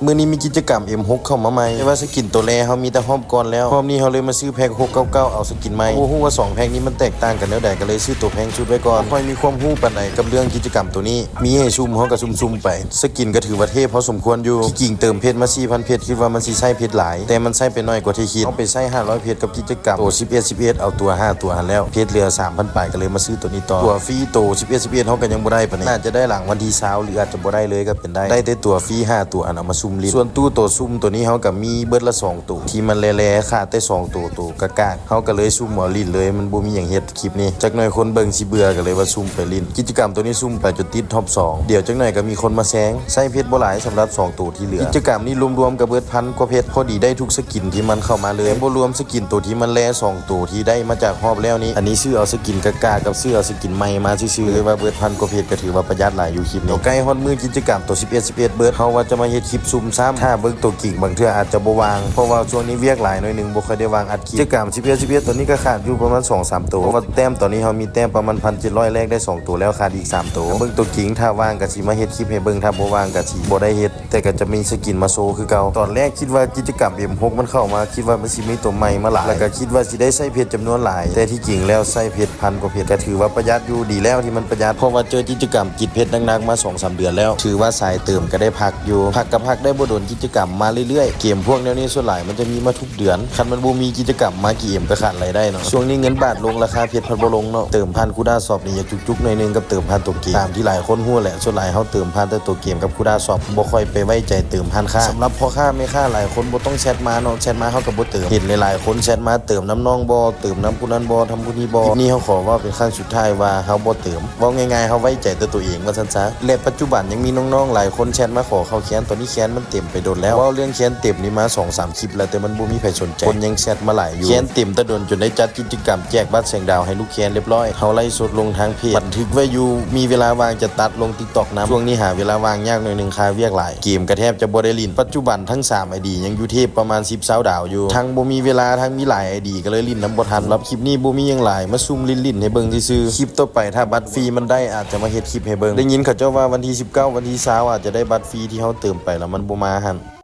ມື້ນີ້ມີກິດຈະກຳເອັມຫົກເຂົ້າມາໃໝ່ ແຕ່ວ່າສະກິນໂຕແລກເຮົາມີແຕ່ຮອບກ່ອນແລ້ວ. ຮອບນີ້ເຮົາເລີຍມາຊື້ແພັກຫົກເກົ້າເກົ້າ ເອົາສະກິນໃໝ່. ເຮົາບໍ່ຮູ້ວ່າສອງແພັກນີ້ມັນແຕກຕ່າງກັນແນວໃດ ກໍເລີຍຊື້ໂຕແພງສຸດໄວ້ກ່ອນ. ບໍ່ຄ່ອຍມີຄວາມຮູ້ປານໃດກັບເລື່ອງກິດຈະກຳໂຕນີ້ ມີໃຫ້ຊຸ່ມເຮົາກໍຊຸ່ມໆໄປ. ສະກິນກໍຖືວ່າເທ່ພໍສົມຄວນຢູ່. ທີ່ຈິງເຕີມເພັດມາສີ່ພັນເພັດ ຄິດວ່າມັນຊິໃຊ້ເພັດຫຼາຍ ແຕ່ມັນໃຊ້ໄປໜ້ອຍກວ່າທີ່ຄິດ. ເຮົາໄປໃຊ້ຫ້າຮ້ອຍເພັດກັບກິດຈະກຳໂຕສິບເອັດສິບເອັດ ເອົາຕົວຫ້າຕົວຫັ້ນແລ້ວ ເພັດເຫຼືອສາມພັນປາຍ ກໍເລີຍມາຊື້ໂຕນີ້ຕໍ່. ຕົວຟຣີໂຕສິບເອັດສິບເອັດ ເຮົາກໍຍັງບໍ່ໄດ້ປານໃດ ໜ້າຈະໄດ້ຫຼັງວັນທີຊາວ ຫຼືອາດຈະບໍ່ໄດ້ເລີຍກໍ ໄດ້ແຕ່ຕົວຟຣີຫ້າຕົວຫັ້ນ ເອົາມາຊຸ່ມຫຼິ້ນ. ສ່ວນຕູ້ໂຕຊຸ່ມໂຕນີ້ ເຮົາກໍມີເບິດລະສອງໂຕ ທີ່ມັນແລໆ ຂາດແຕ່ສອງໂຕ ໂຕກາກໆ ເຮົາກໍເລີຍຊຸ່ມເອົາຫຼິ້ນເລີຍ ມັນບໍ່ມີຫຍັງເຮັດຄລິບນີ້. ຈັກໜ້ອຍຄົນເບິ່ງຊິເບື່ອ ກໍເລີຍວ່າຊຸ່ມໄປຫຼິ້ນ. ກິດຈະກຳໂຕນີ້ຊຸ່ມໄປຈົນຕິດຮອບສອງ ດຽວຈັກໜ້ອຍກໍມີຄົນມາແຊງ. ໃຊ້ເພັດບໍ່ຫຼາຍສຳລັບສອງໂຕທີ່ເຫຼືອ. ກິດຈະກຳນີ້ລວມໆກໍເບິດພັນກວ່າເພັດ ພໍດີໄດ້ທຸກສະກິນທີ່ມັນເຂົ້າມາເລີຍ ແຕ່ບໍ່ລວມສະກິນໂຕທີ່ມັນແລສອງ ໂຕທີ່ໄດ້ມາຈາກຮອບແລ້ວນີ້. ອັນນີ້ຊື້ເອົາສະກິນກາກໆ ກັບຊື້ເອົາສະກິນໃໝ່ມາຊື່ໆ ເລີຍວ່າເບິດພັນກວ່າເພັດ ກໍຖືວ່າປະຢັດຫຼາຍຢູ່ຄລິບນີ້. ໃກ້ຮອດມື້ກິດຈະກຳໂຕສິບເອັດສິບເອັດເບິດ ເຮົາວ່າຈະມາເຮັດຄລິບຊຸ່ມຊ້ຳ ຖ້າເບິ່ງໂຕຈິງບາງເທື່ອອາດຈະບໍ່ວ່າງ ເພາະວ່າຊ່ວງນີ້ວຽກຫຼາຍໜ້ອຍໜຶ່ງ ບໍ່ຄ່ອຍໄດ້ວ່າງອັດຄລິບ. ກິດຈະກຳສິບເອັດສິບເອັດໂຕນີ້ກໍຂາດຢູ່ປະມານສອງສາມໂຕ ເພາະວ່າແຕ້ມຕອນນີ້ເຮົາມີແຕ້ມປະມານພັນເຈັດຮ້ອຍ ແລກໄດ້ສອງໂຕແລ້ວ ຂາດອີກສາມໂຕ. ເບິ່ງໂຕຈິງ ຖ້າວ່າງກໍຊິມາເຮັດຄລິບໃຫ້ເບິ່ງ ຖ້າບໍ່ວ່າງກໍຊິບໍ່ໄດ້ເຮັດ ແຕ່ກໍຈະມີສະກິນມາໂຊຄືເກົ່າ. ຕອນແລກຄິດວ່າກິດຈະກຳເອັມຫົກມັນເຂົ້າມາ ຄິດວ່າມັນຊິມີໂຕໃໝ່ມາຫຼາຍ ແລ້ວກໍຄິດວ່າຊິໄດ້ໃຊ້ເພັດຈຳນວນຫຼາຍ ແຕ່ທີ່ຈິງແລ້ວໃຊ້ເພັດພັນກວ່າເພັດ ກໍຖືວ່າປະຢັດຢູ່. ດີແລ້ວທີ່ມັນປະຢັດ ເພາະວ່າເຈີກິດຈະກຳກິນເພັດໜັກໆມາສອງສາມເດືອນແລ້ວ ຖືວ່າສາຍເຕີມກໍໄດ້ພັກຢູ່. ພັກກໍພັກໄດ້ບໍ່ດົນ ກິດຈະກຳມາເລື້ອຍໆ. ເກມພວກແນວນີ້ສ່ວນຫຼາຍມັນຈະມີມາທຸກເດືອນ ຄັນມັນບໍ່ມີກິດຈະກຳມາ ເກມກໍຂາດລາຍໄດ້ເນາະ. ຊ່ວງນີ້ເງິນບາດລົງ ລາຄາເພັດພັດບໍ່ລົງເນາະ. ເຕີມຜ່ານຄູດາຊອບນີ້ຢາກຈຸກໆໜ້ອຍໜຶ່ງ ກັບເຕີມຜ່ານໂຕເກມ ຕາມທີ່ຫຼາຍຄົນຮູ້ແຫຼະ. ສ່ວນຫຼາຍເຮົາເຕີມຜ່ານແຕ່ໂຕເກມກັບຄູດາຊອບ ບໍ່ຄ່ອຍໄປໄວ້ໃຈເຕີມຮ້ານຄ້າ. ສຳລັບພໍ່ຄ້າແມ່ຄ້າຫຼາຍຄົນບໍ່ຕ້ອງແຊັດມາເນາະ ແຊັດມາເຮົາກໍບໍ່ເຕີມ. ເຫັນຫຼາຍໆຄົນແຊັດມາ ເຕີມນຳນ້ອງບໍ່ ເຕີມນຳຜູ້ນັ້ນບໍ່ ທຳຜູ້ນີ້ບໍ່. ຄລິບນີ້ເຮົາຂໍເວົ້າເປັນຄັ້ງສຸດທ້າຍວ່າເຮົາບໍ່ເຕີມ. ເວົ້າງ່າຍໆ ເຮົາໄວ້ໃຈແຕ່ໂຕເອງວ່າຊັ້ນຊະ. ແລະ ປັດຈຸບັນຍັງມີນ້ອງໆຫຼາຍຄົນແຊັດມາຂໍເຂົ້າແຄນ ຕອນນີ້ແຄນມັນເຕັມໄປດົນແລ້ວ. ເວົ້າເລື່ອງແຄນເຕັມນີ້ມາສອງສາມຄລິບແລ້ວ ແຕ່ມັນບໍ່ມີໃຜສົນໃຈ ຄົນຍັງແຊັດມາຫຼາຍຢູ່. ແຄນເຕັມແຕ່ດົນຈົນໄດ້ຈັດກິດຈະກຳແຈກບັດແສງດາວໃຫ້ລູກແຄນລຽບຮ້ອຍ. ເຮົາໄລສົດລົງທາງເພຈ ບັນທຶກໄວ້ຢູ່ ມີເວລາວ່າງຈະຕັດລົງຕິກຕັອກນຳ. ຊ່ວງນີ້ຫາເວລາວ່າງຍາກໜ້ອຍໜຶ່ງ ຄາວຽກຫຼາຍ ເກມກໍແທບຈະບໍ່ໄດ້ຫຼິ້ນ. ປັດຈຸບັນທັງສາມໄອດີຍັງຢູ່ເທບປະມານສິບຊາວດາວຢູ່ ທັງບໍ່ມີເວລາ ທັງມີຫຼາຍໄອດີ ກໍເລີຍຫຼິ້ນນຳບໍ່ທັນ. ສຳລັບຄລິບນີ້ບໍ່ມີຫຍັງຫຼາຍ ມາຊຸ່ມຫຼິ້ນໆໃຫ້ເບິ່ງຊື່ໆ. ຄລິບຕໍ່ໄປຖ້າບັດຟຣີມັນໄດ້ ອາດຈະມາເຮັດຄລິບໃຫ້ເບິ່ງ. ໄດ້ຍິນເຂົາເຈົ້າວ່າວັນທີສິບເກົ້າ ວັນທີຊາວ ອາດຈະໄດ້ບັດຟຣີທີ່ເຮົາເຕີມໄປແລ້ວມັນບໍ່ມາຫັ້ນ.